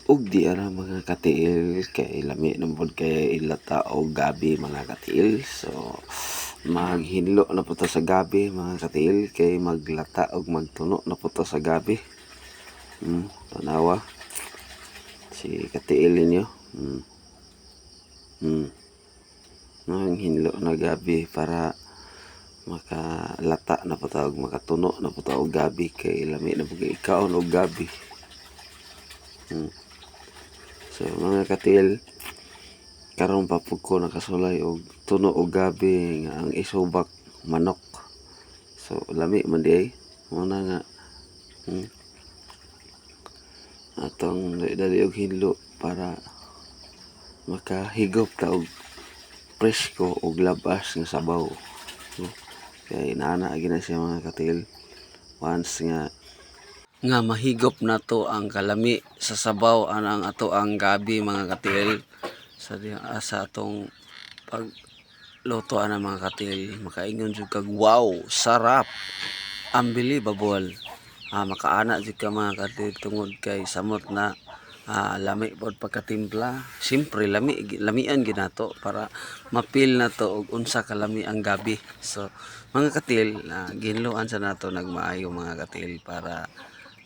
Ug di ara mga katiil kay lami man pud kay ilata og gabi, mga katiil. So maghinlo na pud ta sa gabi, mga katiil, kay maglata og magtuno na pud ta sa gabi. Tanawa si katiil ninyo. Nanghinlo na gabi para makalata na pud ta og makatuno na pud ta og gabi kay lami na pud kay ikaon og gabi. So mga katiil, karon pa pud ko nakasulay og tuno og gabi nga ang isubak manok. So lami man diay mao na nga atong dali og hinlo para makahigop ta og presko og labas nga sabaw. No? Kay naana gyud na siya, mga katiil, once nga nga mahigop nato ang kalami sa sabaw anang ato ang gabi, mga katiil, sa sa atong pagluto ana, mga katiil, makaingon jud kag, "Wow, sarap, unbelievable." Makaana jud ka, mga katiil, tungod kay samot na lami pod pagkatimpla. Siyempre lami, lamian gyud nato para ma-feel nato og unsa kalami ang gabi. So mga katiil, gihinloan sa nato nagmaayo, mga katiil, para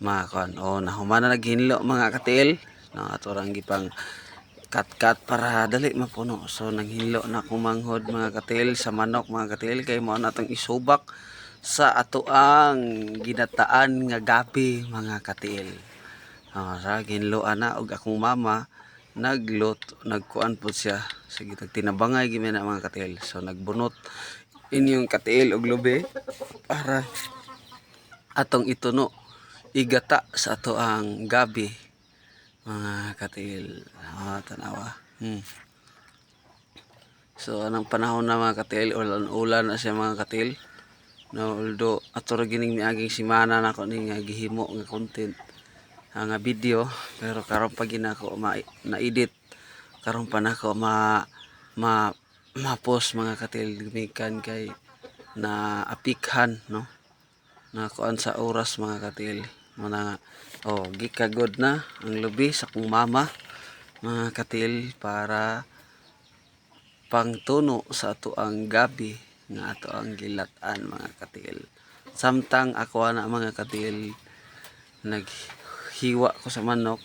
makuan. Oh, nahuman na naghinlo, mga katiil, no? Ato rang gipang kat-kat para dali mapuno. So nanghinlo na kumanghod, mga katiil, sa manok, mga katiil, kay mao na atong isubak sa ato ang ginataan nga gabi, mga katiil. Oh, sa ginloan na og akong mama nagluto, nagkuan pud siya. Sige, tinabangay gyud na, mga katiil. So nagbunot inyong katiil og lubi para atong ituno, igata sa ato ang gabi, mga katiil. Tanawa. So anang panahon na, mga katiil, ulan-ulan na siya, mga katiil, no? Although ato ra gining miaging semana nako ni nga gihimo nga content, nga video, pero karon pa ginako ma na-edit, karon pa nako ma ma ma-post, mga katiil, gamikan kay na apikhan, no, na kuan sa oras, mga katiil. Muna nga, oh, gikagod na ang lubi sa kong mama, mga katiil, para pangtuno sa ato ang gabi nga ato ang gilatan, mga katiil. Samtang ako ana, mga katiil, naghiwa ko sa manok,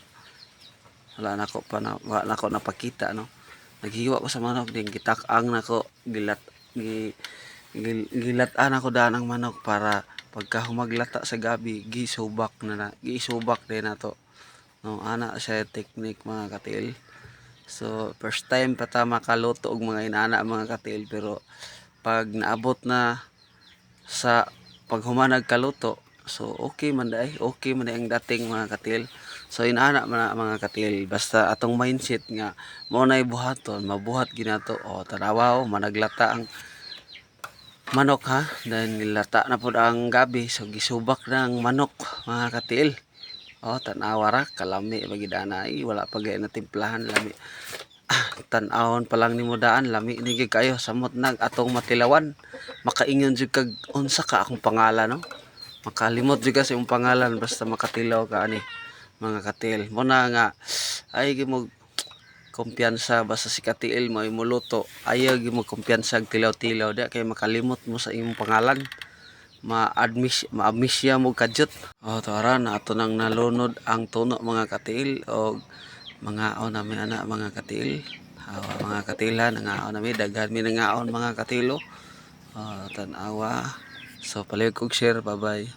wala nako pa na, wala nako napakita, no? Naghiwa ko sa manok din, gitak-ang nako, gilat gi, gilatan ako daan ang manok para pagka humaglata sa gabi, gisubak na na gisubak din nato, no? Ana siya technique, mga katiil. So first time pa ta makaluto og mga inana, mga katiil, pero pag naabot na sa paghumanag kaluto, so okay man dai, okay man dai ang dating, mga katiil. So inana man na, mga katiil, basta atong mindset nga mao nay buhaton, mabuhat ginato. O tanawa, oh, managlata ang manok ha, then nilata na pud ang gabi, so gisubak na ang manok, mga katiil. Oh, tanawa ra kalami ba ana ay wala pa gay natimplahan, lami. Tan-awon pa lang nimo daan, lami ni gyud kayo, samot nag atong matilawan, makaingon jud kag, "Unsa ka akong pangalan?" No, makalimot jud ka sa imong pangalan basta makatilaw ka ani, mga katiil. Mo na nga ay gyud mo kumpiyansa, basta si katiil mo moluto, ayaw gyud mo kumpiyansa og tilaw-tilaw di kay makalimot mo sa imong pangalan, ma-admis ma-amnesia mo kadyot. Oh, tara na, ato nang nalunod ang tuno, mga katiil, og mangaon nami ana, mga katiil. Oh, mga katiil ha, nangaon nami, daghan mi nangaon, mga katiil, oh. Oh, tan-awa. So palihog kog share, bye bye.